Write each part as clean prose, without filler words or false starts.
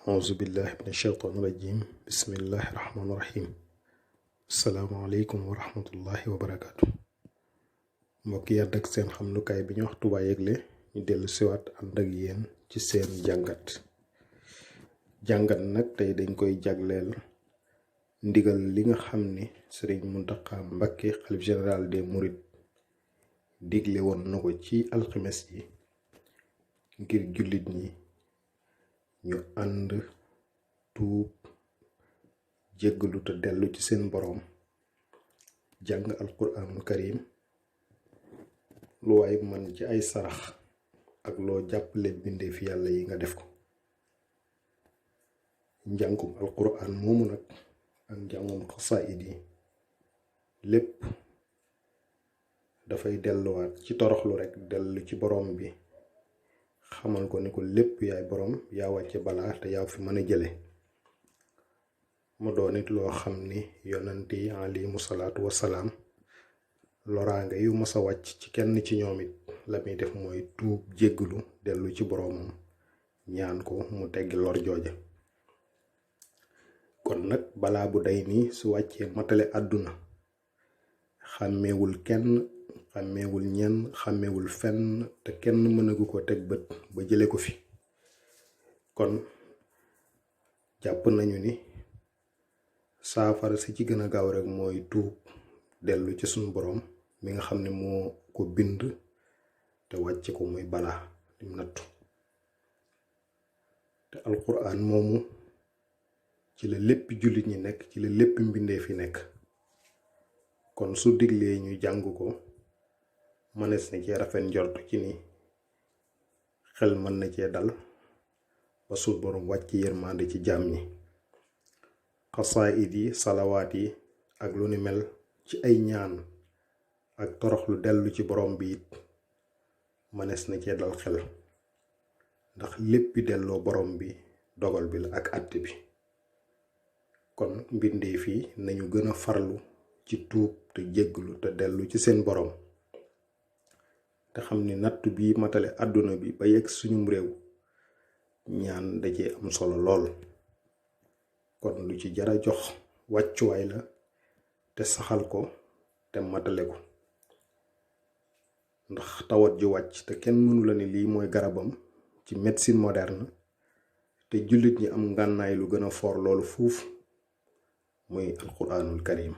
auzu billahi min ashaytaan rajim bismillahi rahmaani rahim asalaamaaleykum wa rahmatullahi wa barakaatu. mbokk yi ànd ak seen xamlukaay bi ñu wax Touba Yegle ñu dellu siwaat ànd ak yéen ci seen jàngat nag tey dañ koy jagleel ndigal li nga xam ni sëriñ Muntaxa Mbakke xalif général des mourides digle woon na ko ci alxames yi ngir jullit ñi ñu ànd tuub jéggalu te dellu ci seen boroom jàng alquraanul karim lu waay man ci ay sarax ak loo jàppale bindeef yàlla yi nga def ko. njàngum alquraan moomu nag ak njàngum xasaayid yi lépp dafay delluwaat ci toroxlu rekk dellu ci boroom bi xamal ko ni ko lépp yaay boroom yaa wàcce balaa te yaa fi mën a jële mu doon it loo xam ni yonent yi alayhimu salaatu wassalaam loraange yu mës a wàcc ci kenn ci ñoom it la muy def mooy tuub jéggalu dellu ci boroomam ñaan ko mu teggi lor jooja. kon nag balaa bu day nii su wàccee matale àdduna xàmmeewul kenn xàmmeewul ñenn xàmmeewul fenn te kenn mënagu ko teg bët ba jële ko fi. kon jàpp nañu ni saafara si ci gën a gaaw rek mooy tuub dellu ci suñu boroom mi nga xam ne moo ko bind te wàcce ko muy balaa lim nattu te alquran moomu ci la lépp jullit ñi nekk ci la lépp mbindeef fi nekk. kon su diglee ñu jàng ko mënees na cee rafet njort ci ni xel mën na cee dal ba suur boroom wàcc yërmande ci jaam ñi. xasaayid yi salawaat yi ak lu ni mel ci ay ñaan ak toroxlu dellu ci boroom bi it mënees na cee dal xel ndax léppi delloo boroom bi dogal bi la ak àtte bi. kon mbindeef yi nañu gën a farlu ci tuub te jégglu te dellu ci seen boroom te xam ni nattu bi matale àdduna bi ba yegg suñum réew ñaan da cee am solo lool. kon lu ci jara jox wàccuwaay la te saxal ko te matale ko ndax tawat ju wàcc te kenn mënu la ni lii mooy garabam ci médecine moderne te jullit ñi am ngànnaay lu gën a foor loolu fuuf muy alquraanul karim.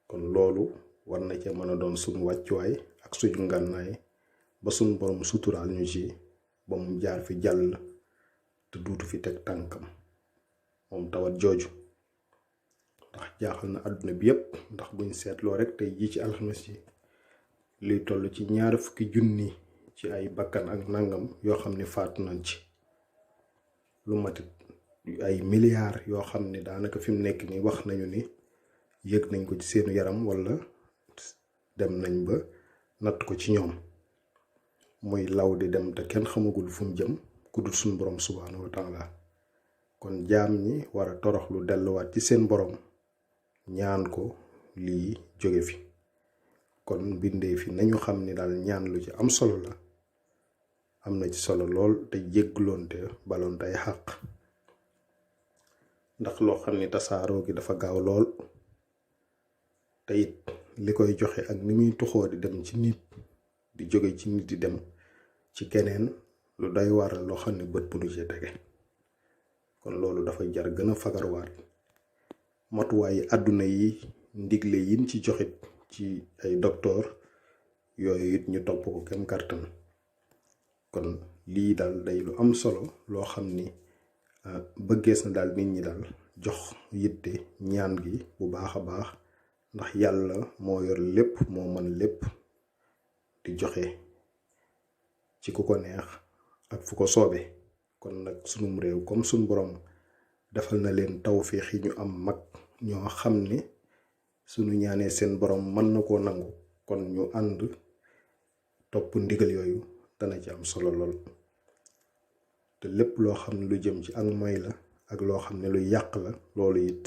kon loolu war na ca mën a doon suñu wàccuwaay ak suñu ngànnaay ba suñu boroom suturaal ñu ci ba mu jaar fi jàll te duutu fi teg tànkam moom tawat jooju ndax jaaxal na àdduna bi yépp. ndax buñ seetloo rekk tey jii ci alxames yi liy toll ci 20,000 ci ay bakkan ak nangam yoo xam ne faatu nañ ci lu matit ay milliards yoo xam ne daanaka fi mu nekk ni wax nañu ni yëg nañ ko ci seenu yaram walla dem nañ ba natt ko ci ñoom muy law di dem te kenn xamagul fu mu jëm ku dul suñu boroom subhaanahu wa taala. kon jaam ñi war a toroxlu delluwaat ci seen boroom ñaan ko lii jóge fi. kon bindee fi nañu xam ni daal ñaan lu ci am solo la am na ci solo lool te jéggloonte baloonte ay xàq ndax loo xam ni tasaaroo gi dafa gaaw lool te it li koy joxe ak ni muy tuxoo di dem ci nit di jóge ci nit di dem ci keneen lu doy waral loo xam ne bët bu nu ci tege. kon loolu dafa jar gën a fagarwaat matuwaayi àdduna yi ndigle yin ci joxit ci ay docteur yooyu it ñu topp ko kem kàttan. kon lii daal day lu am solo loo xam ni bëggees na daal nit ñi daal jox yitte ñaan gi bu baax a baax ndax yàlla moo yor lépp moo mën lépp di joxe ci ku ko neex ak fu ko soobe. kon nag sunum réew comme sunu boroom defal na leen tawféex yi ñu am mag ñoo xam ne sunu ñaanee seen boroom mën na koo nangu. kon ñu ànd topp ndigal yooyu dana ci am solo lool te lépp loo xam ne lu jëm ci ak moy la ak loo xam ne lu yàq la loolu it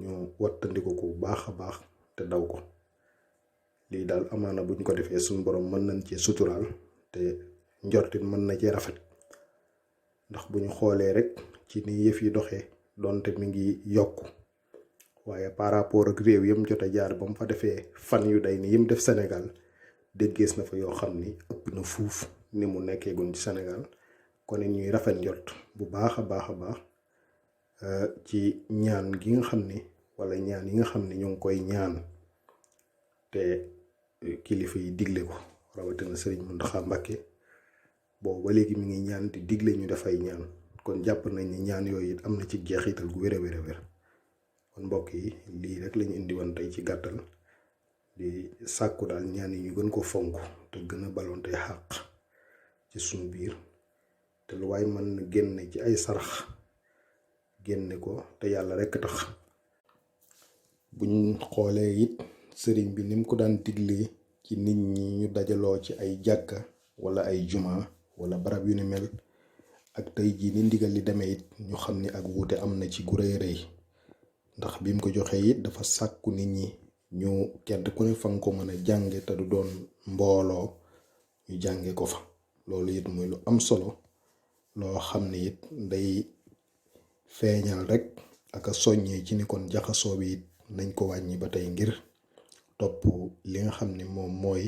ñu wattandiku ko bu baax a baax te daw ko. lii daal amaana buñ ko defee suñu boroom mën nañ ci suturaal te njortit mën na ci rafet ndax bu ñu xoolee rek ci ni yëf yi doxee donte mi ngi yokku waaye par rapport ak réew yëm jot a jaar ba mu fa defee fan yu day ni yim def Sénégal déggees na fa yoo xam ni ëpp na fuuf ni mu nekkee gun ci Sénégal kon ñuy rafet njort bu baax a baax a baax ci ñaan gi nga xam ni wala ñaan yi nga xam ni ñu ngi koy ñaan te kilifa yi digle ko rawatina Serigne Mountakha Mbacké boobu ba léegi mi ngi ñaan di digle ñu dafay ñaan kon jàpp nañ ni ñaan yooyu it am na ci jeexital gu wér a wér kon mbokk yi lii rek lañu indi woon tey ci gàttal di sàkku daal ñaan yi ñu gën ko fonk te gën a balonte xàq ci suñu biir te lu waay mën na génne ci ay sarax génne ko te yàlla rekk tax. buñ xoolee it sëriñ bi ni mu ko daan diglee ci nit ñi ñu dajaloo ci ay jàkka wala ay juma wala barab yu ni mel ak tey jii ni ndigal li demee it ñu xam ni ak wuute am na ci gu rëy rëy ndax bi mu ko joxee it dafa sàkku nit ñi ñu kenn ku ne fa nga ko mën a jànge te du doon mbooloo ñu jànge ko fa loolu it muy lu am solo loo xam ne it day feeñal rek ak a soññee ci ni kon jaxasoo bi it nañ ko wàññi ba tey ngir topp li nga xam ne moom mooy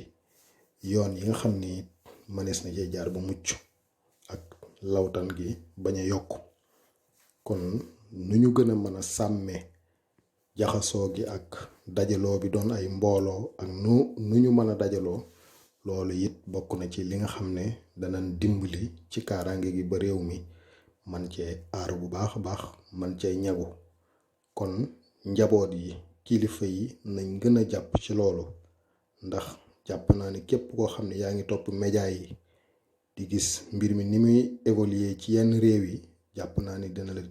yoon yi nga xam ni mënees na cee jaar ba mucc ak lawtan gi bañ a yokk kon nu ñu gën a mën a sàmmee jaxasoo gi ak dajaloo bi doon ay mbooloo ak nu ñu mën a dajaloo loolu it bokk na ci li nga xam ne danañ dimbali ci kaaraange gi ba réew mi man cee aar bu baax a baax man cee ñagu kon njaboot yi kilifa yi nañ gën a jàpp ci loolu ndax jàpp naa ne képp koo xam ne yaa ngi topp média yi di gis mbir mi ni muy évoluer ci yenn réew yi jàpp naa ni dina la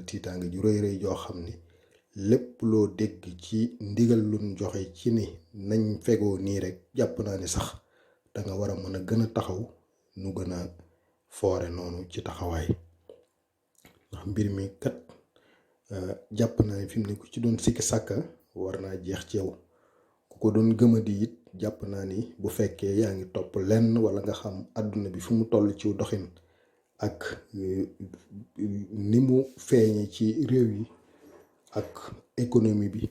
tiitaange ju rëy rëy joo xam ni lépp loo dégg ci ndigal luñ joxe ci ni nañ fegoo nii rek jàpp naa ni sax danga war a mën a gën a taxaw nu gën a foore noonu ci taxawaay ndax mbir mi kat jàpp naa ni fi mu ne ku ci doon sikki sàkka war naa jeex ci yow ku ko doon gëmadi it jàpp naa ni bu fekkee yaa ngi topp lenn wala nga xam àdduna bi fu mu toll ci doxin ak ni mu feeñe ci réew yi ak économie bi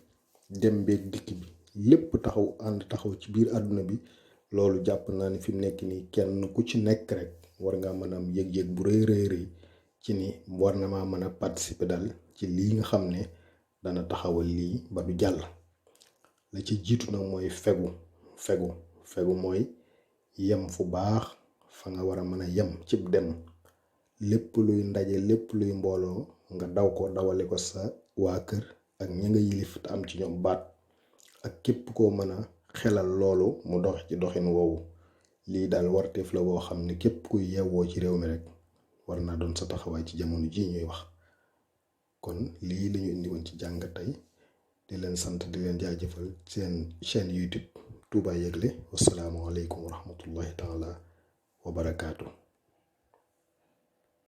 dem beeg dikk bi lépp taxaw ci biir àdduna bi loolu jàpp naa ni fi mu nekk nii kenn ku ci nekk rek war ngaa mën a am yëg-yëg bu rëy ci ni war na maa mën a participer dal ci lii nga xam ne dana taxawal lii ba du jàll. la ci jiitu nag mooy fegu mooy yem fu baax fa nga war a mën a yem cib dem lépp luy ndaje lépp luy mbooloo nga daw ko dawale ko sa waa kër ak ña nga yilif te am ci ñoom baat ak képp koo mën a xelal loolu mu dox ci doxin woowu lii daal warteef la boo xam ne képp kuy yewwoo ci réew mi rek war naa doon sa taxawaay ci jamono ji ñuy wax kon lii lañu indi woon ci jàngat tey di leen sant di leen jaajëfal seen chaîne YouTube Touba Yegle wasalaamualeykum wa rahmatullahi taala wa barakaatu.